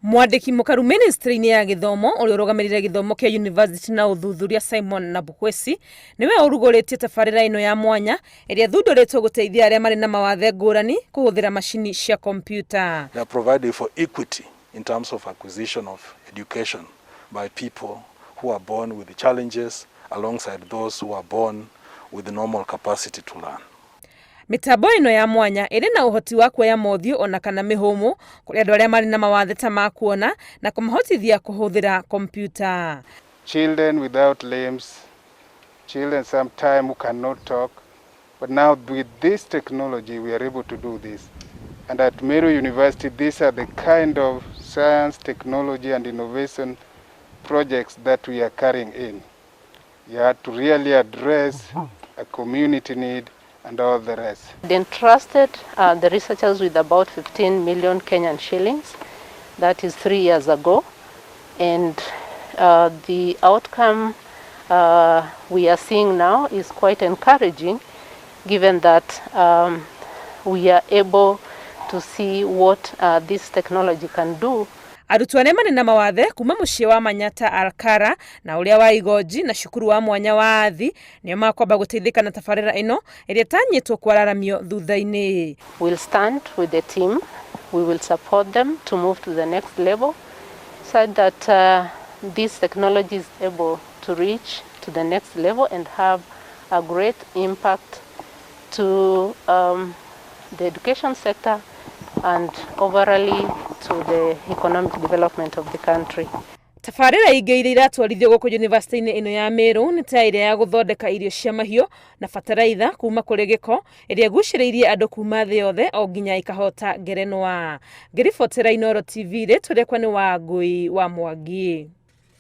Mwandĩki mũkaru ministry-inĩ ya gĩthomo ũrĩa ũrũgamĩrĩire gĩthomo kĩa university na ũthuthuria Simon Nabukwesi nĩwe ũrugũrĩtie tabarĩra ĩno ya mwanya ĩrĩa ĩthundũrĩtwo gũteithia arĩa marĩ na mawathe ngũrani kũhũthĩra macini cia kompiuta. They are providing for equity in terms of acquisition of education by people who are born with challenges alongside those who are born with normal capacity to learn. Mĩtambo ĩno ya mwanya ĩrĩ na ũhoti wa kuoya mothiũ ona kana mĩhũmũ kũrĩ andũ arĩa marĩ na mawathe ta ma kuona na kũmahotithia kũhũthĩra kompiuta. Children without limbs, children sometimes who cannot talk, but now with this technology we are able to do this. And at Meru University, these are the kind of science, technology and innovation projects that we are carrying in. You have to really address a community need and all the rest. They entrusted the researchers with about 15 million Kenyan shillings. That is 3 years ago. And the outcome we are seeing now is quite encouraging, given that we are able to see what this technology can do. Arutwo arĩa marĩ na mawathe kuma mũciĩ wa Manyata Alkara na ũrĩa wa Igonji na cukuru wa mwanya wa Athi nĩo makwamba gũteithĩka na tabarĩra ĩno ĩrĩa ĩtanyĩtwo kwararamio thutha-inĩ. We'll stand with the team, we will support them to move to the next level so that this technology is able to reach to the next level and have a great impact to the education sector and overall to the economic development of the country. Tabarĩra ingĩ iria iratwarithio gũkũ yunivasĩtĩ-inĩ ĩno ya Meru nĩ ta ĩrĩa ya gũthondeka irio cia mahiũ na bataraitha kuma kũrĩ gĩko ĩrĩa ĩgucĩrĩirie andũ kuma thĩ yothe o nginya ĩkahota ngerenwa. Ngĩribotera Inooro TV rĩtwa rĩakwa nĩ Wangũi wa Mwangi.